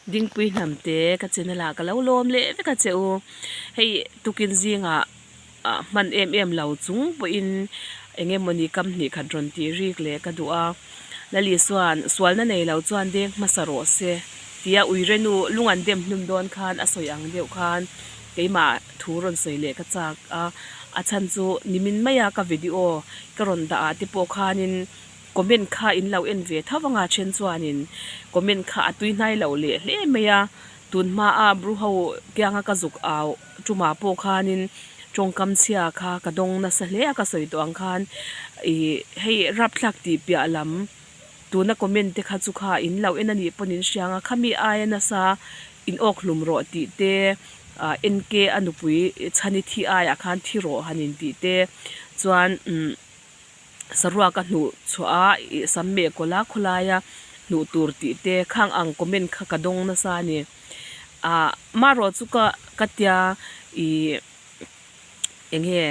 Dingpui hnam te ka channel ah ka lo lawm leh vek a che u. Hei tukin zingah ah hman em em lo chung pawhin eng emawni kam hnih khat rawn tih rik leh ka duh a. Lali chuan sualna nei lo chuan deng hmasa rawh se tia uirenu lung an dem hlum dawn khan a sawi ang deuh khan keimah thu rawn sawi leh ka chak a. A chhan chu nimin maia ka video ka rawn dah ah te pawh khanin Comment kha in lo en ve tho anga then chuanin comment kha a tui hnai loh leh hle mai a, tun hma a bru ho kianga ka zuk au tumah pawh khanin tawngkam chhia kha ka dawng nasa hle a ka sawi tawh ang khan ih hei rapthlak tih piah lam tuna comment te kha chu kha in lo en a nih pawn in hria ang a khami aia nasa in awk hlum rawh tih te ah NK a nupui chhani thi aiah khan thi rawh han in tih te chuan umm. Saruak a hnuh chhuah a ih sam meh kawlh a khawlaia hnuh tur tih te khang ang comment kha ka dawng nasa a ni. Ah marawh chu ka ka tia ih eng nge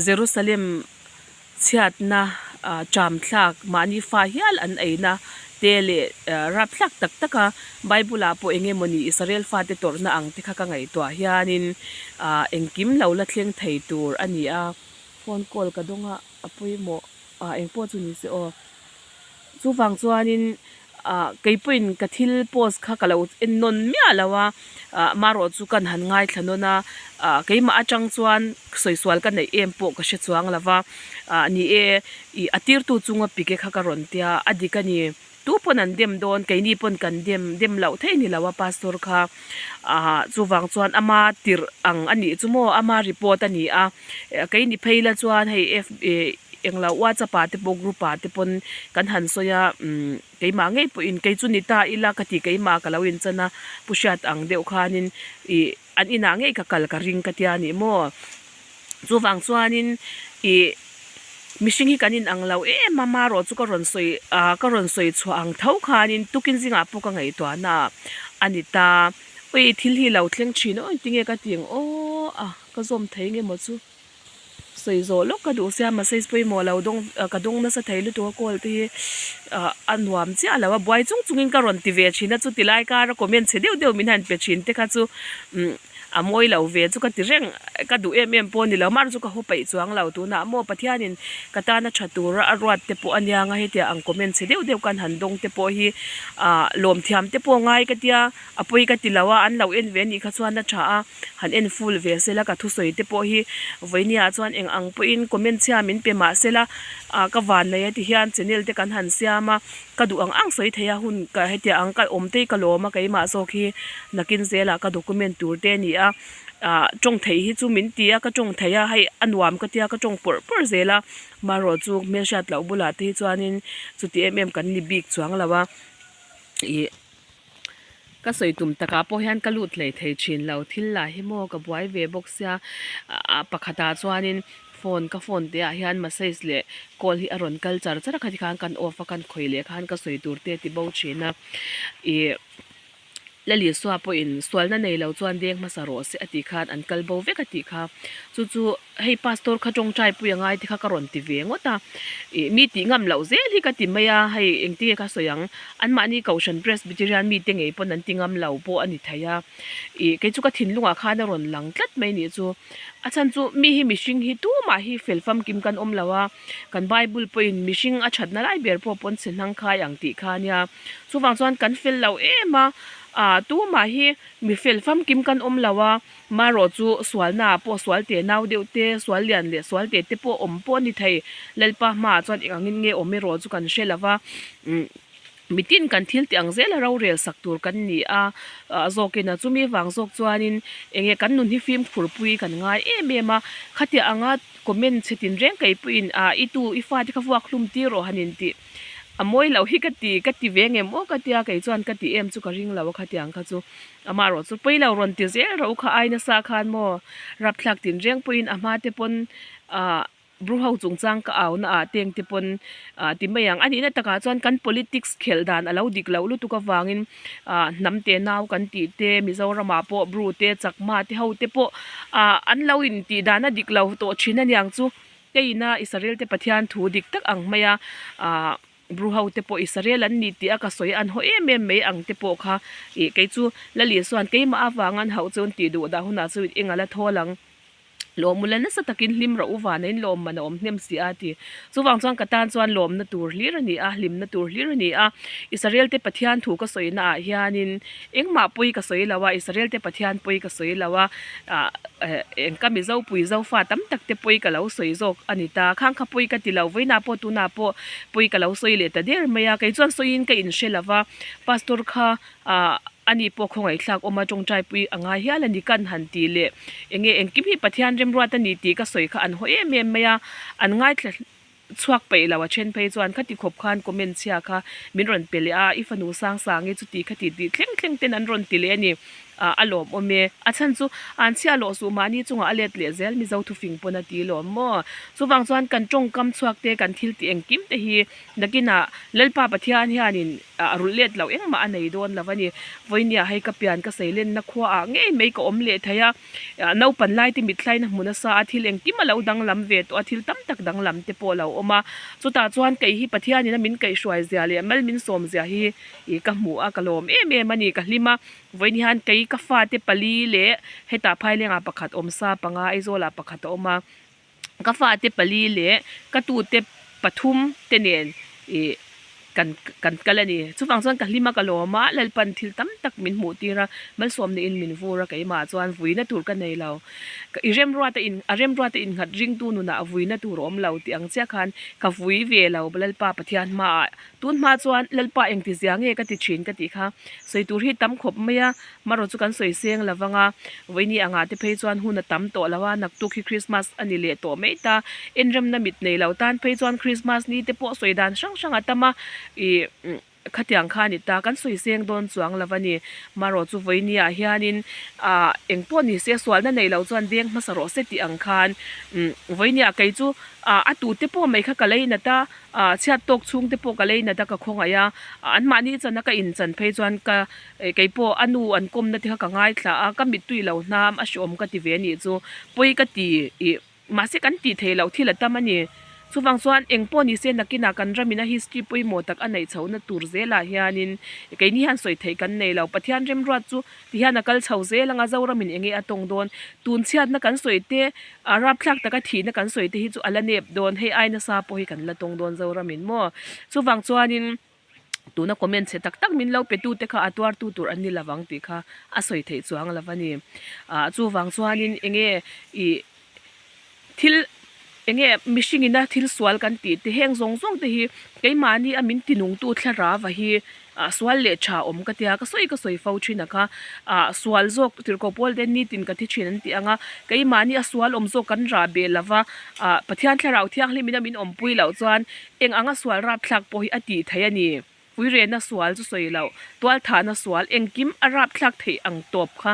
Jerusalem chhiatna ah ṭam thlak mahni fa hial an eina te leh rapthlak tak tak a Bible ah pawh eng emawni Israel fate tawrhna ang te kha ka ngaihtuah hianin ah engkim lo la thleng thei tur a ni a. Phone call ka dawng a, a pawimawh ah engpawh chu ni se aw. Chuvang chuanin ah kei pawhin ka thil post kha ka lo en nawn miah lo a, ah marawh chu kan han ngaithla nawn a, ah keimah atang chuan sawi sual ka neih em pawh ka hre chuang lo va, ah ni e ih a tirtu chunga pike kha ka rawn tia a dik a ni. Tu pawn an dem dawn, keini pawn kan dem, dem loh theih ni lo a pastor kha. Ahh chuvang chuan ama tirh ang a nih chu maw, ama report a ni a. Keini phei la chuan hei F ih englo WhatsApp ah te pawh group ah te pawn kan han sawi a, umm keimah ngei pawhin kei chu ni ta ila ka ti keimah ka lo inchan a, pu hriat ang deuh khanin ih an inah ngei ka kal ka ring ka tia a ni maw. Chuvang chuanin ih mihring hi kan inang lo em a, marawh chu ka rawn sawi ah ka rawn sawi chhuah ang tho khanin tukin zingah pawh ka ngaihtuahna ah a ni ta. Ui thil hi lo thleng thin aw engtinge ka ti ang aw a ka zawm thei nge maw chu sawi zawh lawk ka duh sia message pawimawh lo dawng ka dawng nasa thei lutuk a call te hi ah a nuam chiah lo a buai chung chungin ka rawn ti ve thin a chuti lai kara comment chhe deuh deuh min han pe thin te kha chu umm. A mawi lo ve chu ka ti reng, ka duh em em pawh a ni lo, mar chu ka haw peih chuang lo tunah maw Pathianin ka tana tha tura a ruat te pawh a nia nga hetiang ang comment chhe deuh deuh kan han dawng te pawh hi ah lawm thiam te pawh ngai ka tia a pawi ka ti lo a an lo en ve anih kha chuan a tha a han en full ve sela ka thusawi te pawh hi vawinia chuan eng ang pawhin comment chhia min pe mah sela ah ka van nei a ti hian channel te kan han siam a. Ka duh ang ang sawi thei a hun ka hetiang ang ka awm te hi ka lawm a keimah zawk hi nakin zelah ka document tur te a ni a ah tawng theih hi chu min ti a ka tawng thei a hei a nuam ka tia ka tawng pawrh pawrh zel a marawh chu hmelhriat loh bulah te hi chuanin chuti em em kan ni bik chuang lo a ih ka sawi tum takah pawh hian ka lut hlei thei thin lo thil lah hi maw ka buai ve bawk sia ah pakhatah chuanin phone ka phone te ah hian message leh call hi a rawn kal char char a khati khan kan off a kan khawih leh khan ka sawi tur te a ti bo thin a ih Lalisua pawhin sualna nei lo chuan deng hmasa rawh se a tih khan an kal bo vek a tih kha chu chu. Hei pastor kha tawngtai pui a ngai te kha ka rawn ti ve ngawt a, ih mi tih ngam loh zel hi ka ti mai a, hei engtin nge ka sawi ang, anmahni Kohhran Presbyterian mite ngei pawn an ti ngam lo pawh a ni thei a, ih kei chu ka thinlungah khan a rawn lang tlat mai nih chu, a chhan chu mi hi mihring hi tumah hi fel famkim kan awm lo a, kan Bible pawhin mihring a thatna lai ber pawh pawn chhe hnang khai ang tih kha a nia, chuvang chuan kan fel lo em a, ah tumah hi mi fel famkim kan awm lo a. Marawh chu sualnaah pawh sual te nau deuh te, sual lian leh sual te te pawh awm pawh a ni thei. Lalpa hmaah chuan eng angin nge awm erawh chu kan hre lo va, umm mitin kan thil tih ang zela rorel sak tur kan ni a, zawkin a chumi vang zawk chuanin eng nge kan nun hi fimkhur pui kan ngai em em a, khatiang anga comment chhe tinreng kei pawhin ah i tu i fate kha vuak hlum tir rawh han intih a mawi loh hi ka ti ka ti ve ngem aw ka tia kei chuan ka ti em chu ka ring lo a khatiang kha chu. Amaherawh chu pawi lo rawn ti zel rawh u kha ai nasa khan maw rapthlak tinreng pawhin a hma te pawn ah bru ho chungchang ka au na ah teng te pawn ah ti mai ang a nihna takah chuan kan politics khelh dan a lo dik loh lutuk avangin ah hnam te nau kan tih te Mizoram ah pawh bru te chakma te ho te pawh ah an lo in tih dan a dik lo tawh thin aniang chu keiin a Israel te Pathian thu dik tak ang mai a ah. Bru ho te pawh Israel an ni tih a ka sawi an haw em em mai ang te pawh kha ih kei chu Lali chuan keimah avanga an hauh chu an tih duh dah hunah chu eng a la thawl ang. Lawmula nasa takin hlim rawh u vana in lawm man a awm hnem si a ti. Chuvang chuan ka tan chuan lawmna tur hlir a ni a, hlimna tur hlir a ni a. Israel te Pathian thu ka sawi naah hianin engmah pawi ka sawi lo a, Israel te Pathian pawi ka sawi lo a, ah eng ka Mizo pui Zofa tam tak te pawi ka lo sawi zawk a ni ta. Khang kha pawi ka ti lo, vawiinah pawh tunah pawh pawi ka lo sawi leh ta der mai a. Kei chuan sawiin ka inhre lo va, Pastor kha ah ani pawh khawngaihthlak awm a tawngtai pui a ngai hial a ni kan han tih leh enge engkim hi Pathian remruat a ni tih ka sawi kha an haw em em mai a, an ngaithla chhuak peih lo a then phei chuan khati khawp khan comment chhia kha min rawn pe leh a, i fanu sang sang i chuti khati tih thleng thleng ten an rawn ti leh a ni ah a lawm awm e. A chhan chu an chhia lawh suh mahni chungah a let leh zel Mizo thufing pawn a ti lawm maw? Chuvang chuan kan tawngkam chhuak te kan thil tih engkim te hi Nakinah Lalpa Pathian hianin a rulh let loh engmah a nei dawn lo a ni. Vawinia hei ka pian ka seilenna khuaah ngei mai ka awm leh thei a, naupan laite mitthlaina hmu nasa a, thil engkim a lo danglam ve tawh a, thil tam tak danglam te pawh a lo awm a. Chutah chuan kei hi Pathianin a min kaihhruai zia leh mal min sawm zia hi ka hmu a, ka lawm em em a ni, ka hlim a. Vawiin hian kei ka fate pali leh hetah Phailengah pakhat awm sa panga Aizawlah pakhat a awm a. Ka fate pali leh ka tute pathum te nen ih kan kan kal a ni. Chuvang chuan ka hlim a ka lawm a, Lalpan thil tam tak min hmuh tir a, malsawmna in min vur a keimah chuan vuina tur ka nei lo. I remruata in a remruata innghat ringtu nunah vuina tur a awm lo tih ang chiah khan ka vui ve lo Lalpa Pathian hmaah. Tun hma chuan Lalpa engtizia nge ka ti thin ka tih kha sawi tur hi tam khawp mai a. Marawh chu kan sawi seng lo vang a, vawiini angah te phei chuan hun a tam tawh lo a, naktuk hi Krismas a ni leh tawh mai ta. Enremna mit nei lo tan phei chuan Krismas ni te pawh sawi dan hrang hrang a tam a, ih khatiang kha a ni ta, kan sawi seng dawn chuang lo a ni. Marawh chu vawiini ah hianin ah eng pawh ni se sualna nei lo chuan deng hmasa rawh se tih ang khan vawiini ah kei chu ah a tute pawh mai kha ka lei nat a, ah chhiat tawk chhung te pawh ka lei nat a ka khawngaih a, anmahni chana ka inchan phei chuan ka Eh kei pawh a nu an kawmna te kha ka ngaithla a, ka mittui lo hnam a hreawm ka ti ve a nih chu, pawi ka ti ih mahse kan tih theih loh thil a tam a ni. Chuvang chuan eng pawh ni se nakinah kan ramin a history pawimawh tak a neih chhohna tur zelah hianin keini hian sawi theih kan nei lo. Pathian remruat chu tihian a kal chho zel anga Zoramin eng nge a tawng dawn? Tun chhiatna kan sawi te, a rapthlak taka thihna kan sawi te hi chu a la nep dawn, hei ai nasa pawh hi kan la tawng dawn Zoramin maw? Chuvang chuanin. Tuna comment chhe tak tak min lo pe tu te kha a tuar tu tur an ni lovang tih kha a sawi theih chuang lo a ni. Ah chuvang chuanin enge ih thil enge mihring ina thil sual kan tih te heng zawng zawng te hi keimahni a min tinungtu thlarava hi ah sual leh tha awm ka tia ka sawi ka sawi fo thin a kha ah sual zawk tirhkoh pawl te nitin ka thi thin an tih ang a keimahni a sual awm zawk kan rah beh lova ah Pathian thlarau thianghlim ina min awmpui loh chuan Eng anga sual rapthlak pawh hi a tih theih a ni. Puirehna sual chu sawi loh, tualthahna sual engkim a rapthlak theih ang tawp kha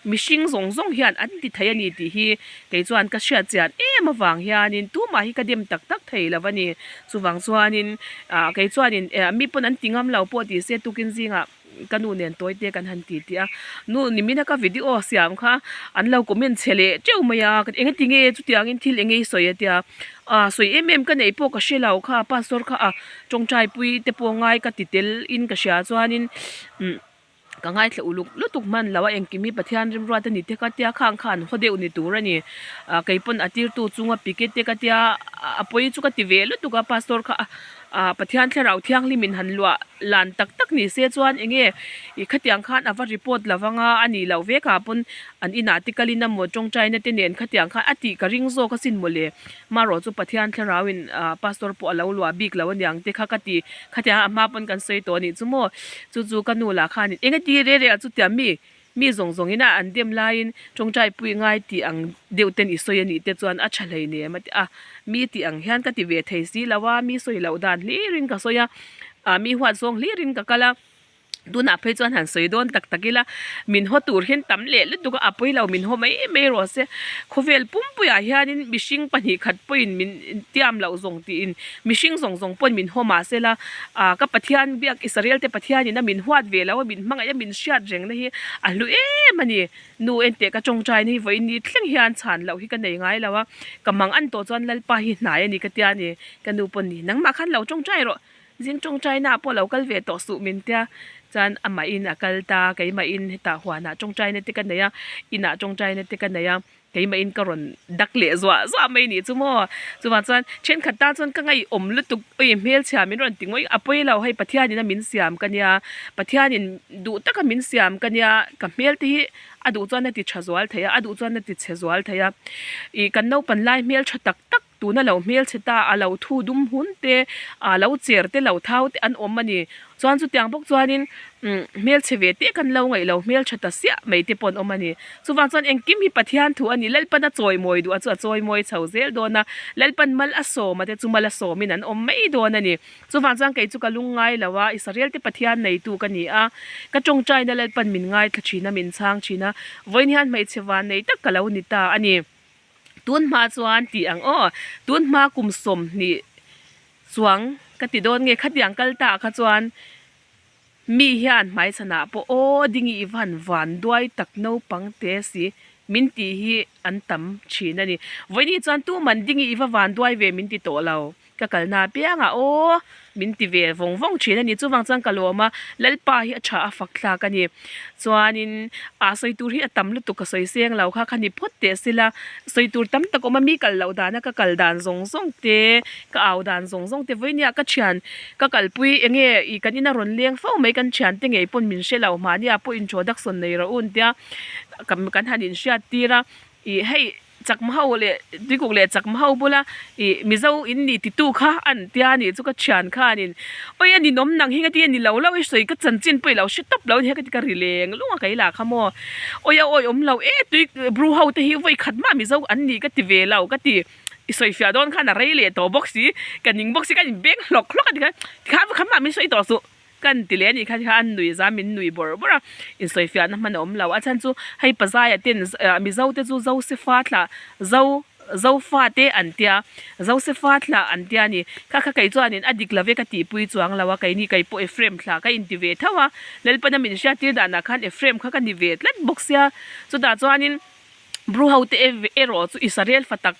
mihring zawng zawng hian an ti thei a ni tih hi kei chuan ka hriat chian em avang hianin tumah hi ka dem tak tak thei lo a ni. Chuvang chuanin ah kei chuanin mi pawn an ti ngam lo pawh tih se tukin zingah Ka nu nen tawi te kan han ti tih a, nu nimina ka video siam kha an lo comment chhe leh teuh mai a, eng ati nge chutiangin thil eng nge i sawi a tia, ah sawi em em ka neih pawh ka hre lo kha pastor kha a tawngtai pui te pawh ngai ka ti tel in ka hria chuanin umm ka ngaithla uluk lutuk hman lo a engkim hi Pathian rimruat a ni te ka tia khang kha an haw deuh ni tur a ni, ah keipawn a tirtu chunga piket te ka tia a pawi chu ka ti ve lutuk a pastor kha a. Ah Pathian thlarau thianghlim in han luah lan tak tak ni se chuan enge ih khatiang khan a va report lo vang a a nih loh vek ah pawn an inah te kalin emaw tawngtaina te nen khatiang khan a tih ka ring zawk asin mawle marawh chu Pathian thlarau in ah pastor pawh a lo luah bik lo aniang te kha ka ti khatiang a hma pawn kan sawi tawh anih chu maw chu chu ka nu lah khanin enge ti reh reh ah chutiang mi Mi zawng zawngin a an dem laiin tawngtai pui ngai tih ang deuh ten i sawi a nih te chuan a tha hleinem a ti a, mi tih ang hian ka ti ve thei si lo a, mi sawi loh dan hlirin ka sawi a, ah mi huat zawng hlirin ka kal a, tunah phei chuan han sawi dawn tak tak ila min haw tur hian tam leh lutuk a, a pawi lo min haw mai mai rawh se, khawvel pumpuiah hianin mihring pahnih khat pawhin min tiam loh zawng tiin mihring zawng zawng pawhin min haw mah sela ah ka Pathian biak Israel te Pathianin a min huat ve lo a min hmangaih a min hriat reng na hi a hlu em a ni nu enteh ka tawngtai na hi vawiin ni thleng hian chhan loh hi ka nei ngai lo a ka mang an tawh chuan Lalpa hi hnai a ni ka tia a ni ka nu pawn ni nangmah khan lo tawngtai rawh. Zing tawngtaina ah pawh lo kal ve tawh suh min tia chuan amah in a kal ta keimah in hetah huanah tawngtaina te ka nei a inah tawngtaina te ka nei a keimah in ka rawn dak leh zuah zuah mai nih chu maw chuvang chuan thenkhat tan chuan ka ngaihawm lutuk awi hmelchhia min rawn ti ngawih a pawi lo hei Pathian in a min siam ka nia Pathian in duh taka min siam ka nia ka hmel te hi a duh chuan a ti tha zual thei a a duh chuan a ti chhe zual thei a ih kan naupan lai hmeltha tak tak Tuna lo hmelchhe ta a lo thu dum hun te, a lo cher te, lo thau te an awm a ni. Chuan chutiang bawk chuanin umm hmelchhe ve te kan lo ngaih lo hmeltha ta siah mai te pawh an awm a ni. Chuvang chuan engkim hi Pathian thu a ni. Lalpan a chawimawi duh a chu a chawimawi chho zel dawn a, Lalpan mal a sawm a te chu mal a sawmin an awm mai dawn a ni. Chuvang chuan kei chu ka lung ngai lo a, Israel te Pathian neitu ka ni a, ka tawngtaina Lalpan min ngaithla thin a, min chhang thin a, vawiin hian hmeichhe van nei tak ka lo ni ta a ni. Tun hma chuan tih ang aw, tun hma kum 20 chuang ka ti dawn nge khatiang kal ta kha chuan mi hian hmaichhanah pawh aw dingi i van van duai tak naupang te si min tih hi an tam thin a ni. Vawiini chuan tuman dingi i va van duai ve min ti tawh lo. Ka kalna apiangah aw min ti ve vawng vawng thin a ni. Chuvang chuan ka lawm a, Lalpa hi a tha a fak thlak a ni. Chuanin ah sawi tur hi a tam lutuk ka sawi seng lo kha kha ni phawt teh sila. Sawi tur tam tak awm a, mi kal loh dana ka kal dan zawng zawng te, ka au dan zawng zawng te vawinia ka thian ka kalpui eng nge ih kan ina rawn leng fo mai kan thian te ngei pawn min hre lo mahnia pawh introduction nei rawh u an tia kan han inhriat tir a ih hei. Chakma ho leh Tuikuk leh Chakma ho bula ih Mizo in ni titu kha an tia a nih chu ka thian khanin awi a ninawm nang hi ngati a ni lo lo i sawi ka chanchin pawh i lo hre tawp lo a ni he ka ti ka ri leng lung a kei lah kha maw awi a awi awm lo e tui Bru ho te hi vawi khat mah Mizo an ni ka ti ve lo ka ti i sawi fiah dawn khan a rei leh tawh bawk si ka ning bawk si ka inbeng hlawk hlawk a ti khan tikhan kha mah min sawi tawh suh. Kan ti leh a nih kha kha an nui zam min nui bawrh bawrh a, insawifiahna hman a awm lo. A chhan chu hei Pazaia ten Mizo te chu Zosefa thlah Zo Zofa te an tia, Zosefa thlah an tia a ni. Kha kha kei chuanin a dik love ka tihpui chuang lo a, keini kei pawh Ephraim thlah ka inti ve tho a, Lalpana min hriattir danah khan Ephraim kha ka ni ve tlat bawk sia. Chutah chuanin Bru ho te erawh chu Israel fa tak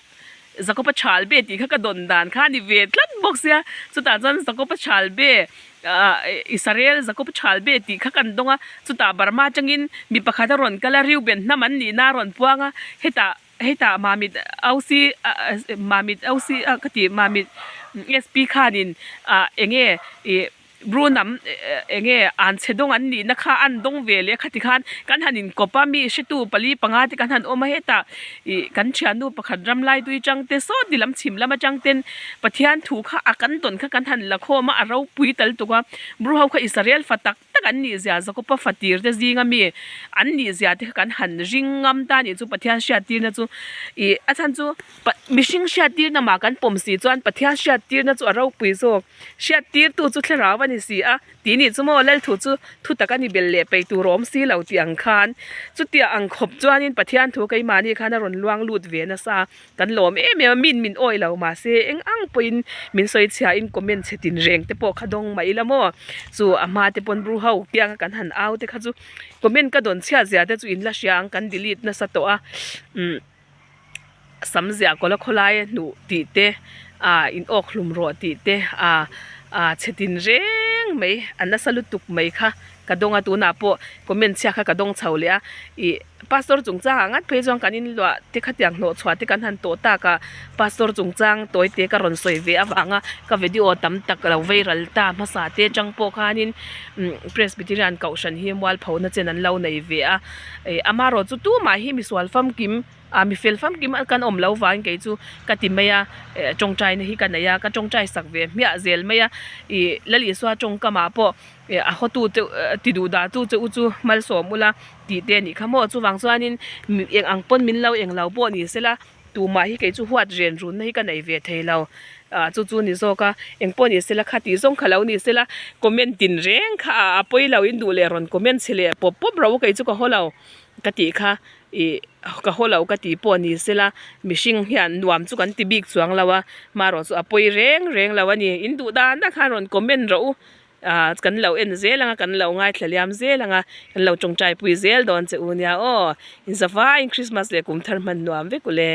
Jakob-a chhal be tih kha ka dawn dan kha a ni ve tlat bawk sia. Chutah chuan Jakob-a chhal be ah Israel Jakob-a chhal be tih kha kan dawng a. Chutah Burma atangin mi pakhat a rawn kal a, Reuben hnam an nihna a rawn puang a. Hetah hetah Mamit Ausi Mamit Ausi a ka ti Mamit SP khanin ah eng nge ih Brunam enge an chhe dawng an nihna kha an dawng ve leh a khati khan kan han inkawp a mi hretu pali panga te kan han awm a hetah ih kan thiannu pakhat ram lai tui chang te saw ti lam chhim lam atang ten Pathian thu kha a kan dawn kha kan han la khawm a a ropui tal tuk a Bru ho kha Israel fa tak tak an nih zia Jakopa fa tir te zinga mi an nih zia te kha kan han ring ngam ta anih chu Pathian hriattirna chu ih a chhan chu mihring hriattirna mah kan pawm si chuan Pathian hriattirna chu a ropui zawk. Hriattirtu chu thlarau a ni si a, tih nih chu maw Lalthu chu thu tak a ni bel leh peih tur a awm si lo tih ang khan. Chutia ang khawp chuanin Pathian thu keimahni khan a rawn luang lut ve nasa a, kan lawm em em a, min min awih lo mahse eng ang pawhin min sawi chhiain comment chhe tin reng te pawh kha dawng mai ila maw. Chu a hma te pawn Bru ho kianga kan han au te kha chu comment ka dawn chhiat zia te chu in la hria ang kan delete nasa tawh a umm. Sam ziah kawla khawlai a hnuh tih te ah in awk hlum rawh tih te ah ah chhe tin reng mai a nasa lutuk mai kha ka dawng a tunah pawh comment chhiat kha ka dawng chho leh a ih pastor chungchang ah ngat phei chuan kan inluah te khatiang hnawh chhuah te kan han tawh tak a pastor chungchang tawi te ka rawn sawi ve avanga ka video tam tak lo vei ral ta hmasa te atang pawh khanin umm presbyterian kohhran hi mualpho na chen an lo nei ve a. Ih amaherawh chu tumah hi misual famkim ah mifel famkim a kan awm lo vangin kei chu ka ti mai a eh tawngtaina hi ka nei a ka tawngtai sak ve hmiah zel mai a ih Lal Isua tawngkam ah pawh eh a hawtu te ti duh dah tu che u chu malsawm ula tih te a nih kha maw chuvang chuanin eng ang pawn min lo eng lo pawh ni sela tumah hi kei chu huat ren runna hi ka nei ve thei lo ah chu chu ni zawk a eng pawh ni sela kha tih zawng kha lo ni sela comment tin reng kha a pawi lo in duh leh rawn comment chhe leh pawp pawp ro kei chu ka haw lo ka tih kha ih ka haw lo ka tih pawh ni sela mihring hian nuam chu kan ti bik chuang lo a marawh chu a pawi reng reng lo a ni in duh dan tak khan rawn comment rawh u. Ahh kan lo en zel ang a kan lo ngaithla liam zel ang a kan lo tawngtai pui zel dawn che u nia aw inzavaiin Christmas leh kum thar hman nuam vek ule.